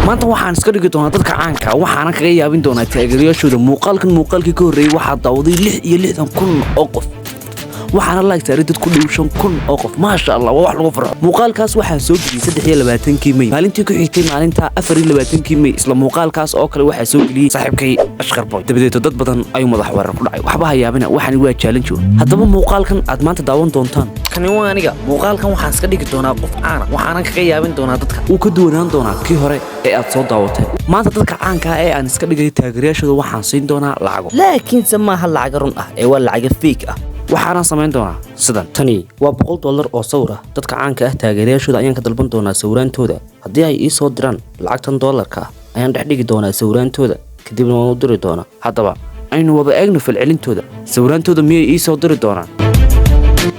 Maanta waxaan iska dhigi doonaa dadka caanka, waxaana kaga yaabin doonaa taageerayaashooda. Muuqaalkan muuqaalkii ka horreeyey waxaa daawaday 66,000 oo qof, waxaana like saaray dad ku dhow 5,000 oo qof. Maasha Allah, waa wax lagu farxo. Muuqaalkaas waxaan soo geliyey 23-kii May. Maalintii ku xigtay, maalinta 24-kii May, isla muuqaalkaas oo kale waxaa soo geliyey saaxiibkay Ashqar Boy. Dabadeeto dad badan ayuu madax weerar ku dhacay. Waxba ha yaabina, waxani waa challenge. Haddaba muuqaalkan aad maanta daawan doontaan, kani waa aniga. Muuqaalkan waxaan iska dhigi doonaa qof caana, waxaanan kaga yaabin doonaa dadka. Wuu ka duwanaan doonaa kii hore ee aad soo daawatay. Maanta dadka caanka ah ee aan iska dhigay taageerayaashooda waxaan siin doonaa lacago, laakiinse maaha lacaga run ah ee waa lacaga fake ah. Waxaana samayn doonaa sidan: tani waa $100 oo sawir ah. Dadka caanka ah taageerayaashooda ayaan ka dalban doonaa sawiraantooda. Haddii ay ii soo diraan, lacagtan doolarka ah ayaan dhex dhigi doonaa sawiraantooda, kadibna waan u diri doonaa. Haddaba aynu wada eegno falcelintooda. Sawiraantooda miyay ii soo diri doonaan?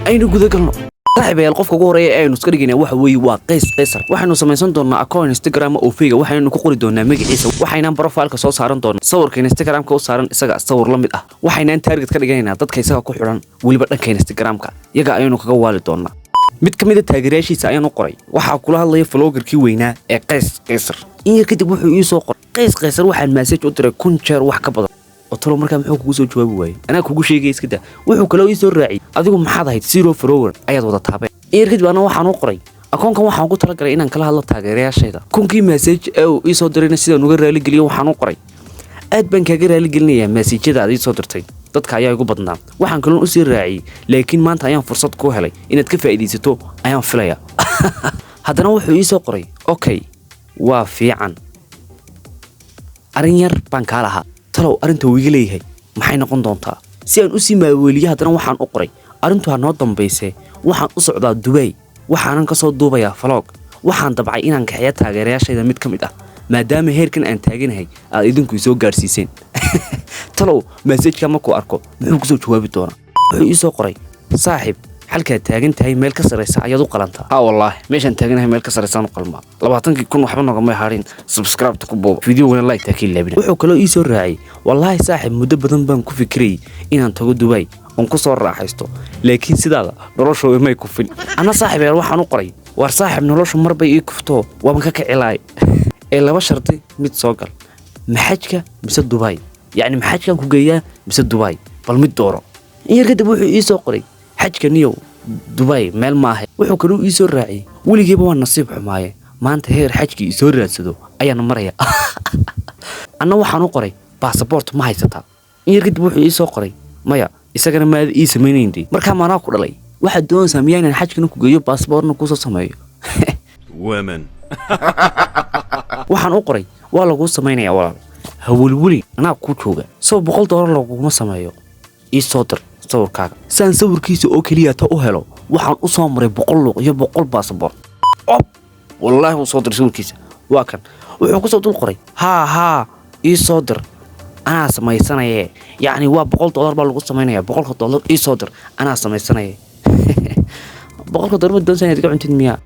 Aynu gudagalno, saaxiibayaal. Qofka ugu horeeya ee aynu iska dhigayna waxa weeye waa Qays Qaysar. Waxaynu samaysan doonaa account Instagram oo fake. Waxaynu ku qori doonaa magaciisa, waxaynaan profile-ka soo saaran doonaa sawirka Instagram-ka u saaran isaga sawir la mid ah. Waxaynaan target ka dhiganaynaa dadka isaga ku xidhan, weliba dhanka Instagram-ka. Iyaga ayaynu kaga waali doonaa. Mid ka mid a taageerayaashiisa ayaan u qoray: "Waxaa kula hadlaya vlogger-kii weynaa ee Qays Qaysar." In yar kadib wuxuu ii soo qoray: "Qays Qaysar waxaan message u diray 1000 jeer wax ka badan oo talo markaa muxuu kugu soo jawaabi waayey? Anaa kugu sheegaya, iska daa." Wuxuu kaloo ii soo raaciyey: "Adigu maxaad ahayd? Zero follower ayaad wada taabeen." In yar kadib anna waxaan u qoray: "Account-kan waxaan ugu talagalay inaan kala hadlo taageerayaashayda." 1000-kii message ee uu ii soo dirayna sidaan uga raaligeliyo waxaan u qoray: "Aad baan kaaga raaligelinayaa message-yada aad ii soo dirtay, dadka ayaa igu badnaa." Waxaan kaloon usii raaciyey: "Laakiin maanta ayaan fursad kuu helay, inaad ka faa'iidaysato ayaan filaya." Haddana wuxuu ii soo qoray: "Okay, waa fiican, arrin yar baan kaa lahaa." Talow arrinta uu iga leeyahay maxay noqon doontaa? Si aan usii maaweeliye haddana waxaan u qoray: "Arrintu ha noo dambayse, waxaan u socdaa Dubay, waxaanan ka soo duubayaa vlog. Waxaan dabcay inaan kaxeeya taageerayaashayda mid ka mid ah, maadaama heerkan aan taaganahay aad idinku isoo gaadhsiiseen." Talow message-ka markuu arko muxuu kusoo jawaabi doonaa? Wuxuu ii soo qoray: "Saaxiib, halkaad taagan tahay meel ka sarraysa ayaad u qalantaa." Ha, wallaahi meeshaan taaganahay meel ka sarraysaan u qalmaa. 20,000 waxba nogamay hadhin. Subscribe-ta ku booba, video-gana like-taa ka ilaabina. Wuxuu kaloo ii soo raaciyey: "Wallaahi saaxiib, muddo badan baan ku fikirayay inaan tago Dubai oon ku soo raaxaysto, laakiin sidaada noloshu imay kufin." Anna saaxiib yaal waxaan u qoray: "Waar saaxiib, noloshu marbay ii kuftoo waaban ka kicilaay ee laba shardi mid soo gal, maxajka mise Dubai? Yacni maxajkaan ku geeyaa mise Dubai? Bal mid dooro." In yar kadib wuxuu ii soo qoray: "Xajka niyow, Dubai meel maaha." Wuxuu kaluu ii soo raaciyey: "Weligiiba waa nasiib xumaaye, maanta heer xajkii isoo raadsado ayaana maraya." Anna waxaan u qoray: "Basaboort ma haysataa?" In yar kadib wuxuu ii soo qoray: "Maya, isagana maada ii samaynayndee. Markaa maanaa ku dhalay? Waxaad doonaysaa miyaa inaan xajkana ku geeyo, baasaboortna kuusoo sameeyo?" Women. Waxaan u qoray: "Waa laguu samaynayaa walaal, hawelweli, anaa kuu jooga. Sow $100 laguma sameeyo? Ii soo dir sawirkaaga." Saan sawirkiisa oo keliya ta u helo waxaan u soo maray 100 luuq iyo 100 baasaboort. Ob, wallaahi wuu soo diray sawirkiisa, waa kan. Wuxuu kusoo dul qoray: "Haa haa, ii soo dir, anaa samaysanaye." Yacni waa $100 baa lagu samaynayaa. $100 ii soo dir, anaa samaysanaye. $100 ma doonaysaa inaad iga cuntid miyaa?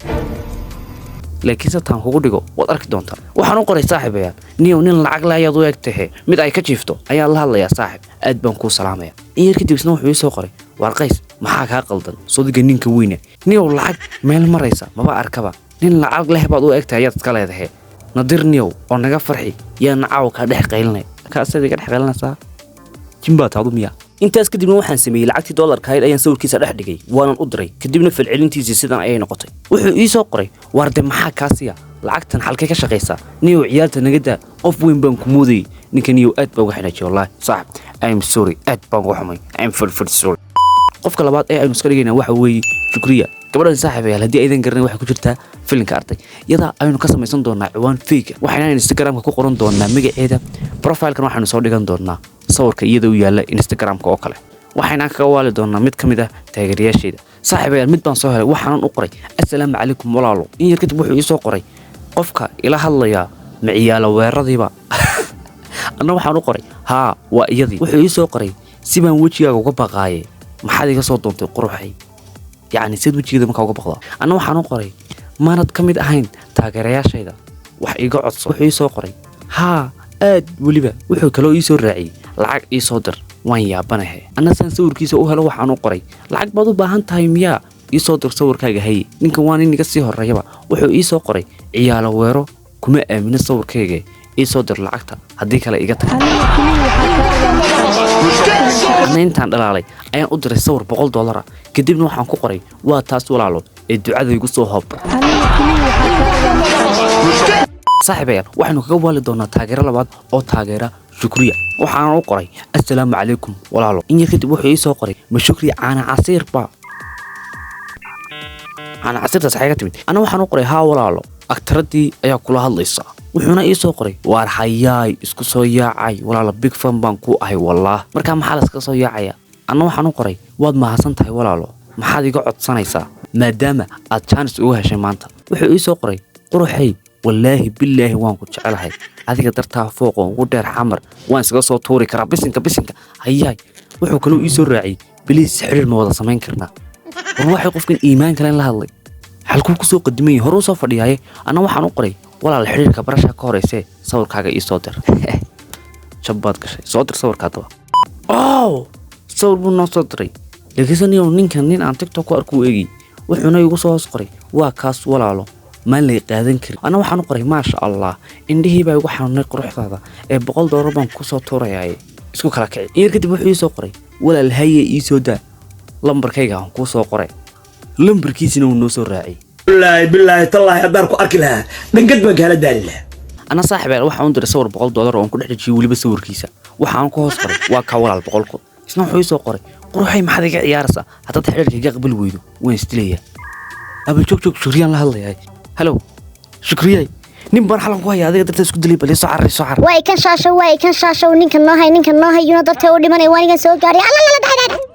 Laakiin sataan kugu dhigo waad arki doontaa. Waxaan u qoray: "Saaxiibayaal, niyow nin lacag le ayaad u eg tahe, mid ay ka jiifto ayaan la hadlayaa. Saaxib, aad baan kuu salaamaya." In yar kadib isna wuxuu ii soo qoray: "Waar Qays, maxaa kaa qaldan? Sodiga ninka weyne niyow lacag meel maraysa maba arkaba. Nin lacag leh baad u eg tahay, ayaad iska leedahe. Nadir niyow oo naga farxi, yaana caawa kaa dhex qaylinay. Kaasaad iga dhex qaylinaysaa, jimbaa taadu miyaa?" Intaas kadibna waxaan sameeyey lacagtii doolarka ahayd ayaan sawirkiisa dhex dhigay, waanan u diray. Kadibna falcelintiisii sidan ayay noqotay. Wuxuu ii soo qoray: "Waar de maxaa kaa siya? Lacagtan xalkay ka shaqaysaa? Niyow ciyaarta naga daa, qof weyn baan ku moodayay." Ninka niyow aad baa uga xinaajiyay. Wallaahi saaxib, I'm sorry, aad baan uga xumay. I'm very very sorry. Qofka labaad ee aynu iska dhigayna waxa weeye Shukriya. Gabadhan, saaxiibayaal, haddii aydan garanay, waxay ku jirtaa filinka Arday. Yada aynu ka samaysan doonaa ciwaan fake, waxayna Instagramka ku qoran doonaa magaceeda. Profile-kan waxaynu soo dhigan doonaa sawirka iyada u yaalla Instagramka oo kale. Waxayna kaga waali doonaa mid ka mid ah taageerayaasheeda. Saaxiibayaal, mid baan soo helay, waxaanan u qoray: "Assalaamu calaykum walaalo." In yar kadib wuxuu ii soo qoray: "Qofka ila hadlayaa maciyaalo weeraradiiba?" Anna waxaan u qoray: "Haa, waa iyadii." Wuxuu ii soo qoray: "Si baan wejigaaga uga baqaaye, maxaad iga soo doontay quruxay? Yacni sid wejigeeda markaa uga baqdaa?" Anna waxaan u qoray: "Maanad ka mid ahayn taageerayaashayda? Wax iiga codso." Wuxuu ii soo qoray: "Haa, aad weliba." Wuxuu kaloo ii soo raaciyey: "Lacag ii soo dir, waan yaabanahe." Anna saan sawirkiisa u helo waxaan u qoray: "Lacag baad u baahan tahay miyaa? Ii soo dir sawirkaaga." Haye, ninkan waa nin iga sii horreeyaba. Wuxuu ii soo qoray: "Ciyaalo weero." Kuma aamino sawirkayga, ii soo dir lacagta, haddii kale iga tag. Anna intaan dhalaalay ayaan u diray sawir $100 ah. Kadibna waxaan ku qoray, "Waa taas walaalo, ee ducada igu soo hoob." Saaxiibayaal, waxaynu kaga waali doonaa taageero labaad oo taageera Shukriya. Waxaana u qoray, "Assalaamu calaykum walaalo." In yar kadib wuxuu ii soo qoray, "Ma Shukriya caana casiir ba? Caana casiirtaas xaga timid?" Ana waxaan u qoray, "Haa walaalo, aktaradii ayaa kula hadlaysa." Wuxuuna ii soo qoray, "Waar hayaay, isku soo yaacay walaalo, big fan baan ku ahay wallaah." Markaa maxaa la iskaga soo yaacaya? Anna waxaan u qoray, "Waad mahadsan tahay walaalo, maxaad iga codsanaysaa maadaama aad chance uga heshay maanta?" Wuxuu ii soo qoray, "Quruxay, wallaahi bilaahi waan ku jecelahay, adiga dartaa fooqo ugu dheer Xamar waan iskaga soo tuuri karaa." Bisinka, bisinka, hayaay! Wuxuu kaloo ii soo raaciyey, "Please, xiriir ma wada samayn karnaa?" War waxay qofkan iimaan kale in la hadlay halkuu ku soo qadimay, horuu soo fadhiyaaye. Anna waxaan u qoray, "Walaal, xiriirka barashaa ka horeysee sawirkaaga ii soo dir." Jab baad gashay, soo dir sawirka haddaba. Oh, sawir buu noo soo diray, laakiinse niyow, ninkan nin aan TikTok ku arkuu eegi. Wuxuuna igu soo hoos qoray, "Waa kaas walaalo, maan lay qaadan karin." Anna waxaan u qoray, "Maasha Allah, indhihii baa igu xanuunay quruxdaada, ee $100 baan kusoo tuurayaaye isku kala kici." In yar kadib wuxuu ii soo qoray, "Walaal haye, ii soo daa lambarkayga aan kuu soo qoray." Lambarkiisina wuu noo soo raaciyey. Wallaahi bilaahi tallaahi, haddaan ku arki lahaa dhangad baan kaala daali lahaa. Ana saaxiib, waxaan u diray sawir $100 oo aan ku dhex dhejiyey weliba sawirkiisa. Waxaan ku hoos qoray, "Waa kaa walaal 100,000." Isna wuxuu ii soo qoray, "Quruxay, maxaad iga ciyaaraysaa? Haddaad xidhiirka iga aqbali weydo waan isdilayaa." Aba joog joog, Shukriyaan la hadlayaa. Halow Shukriyay, nin baan xalan ku haya, adiga darta isku dilay, bal soo carar, soo carar. Waa ikan shaashow, waa ikan shaashow, ninka noo hay, ninka noo hay, yuna dartee u dhimanay, waa ninkan soo gaaray. Alala.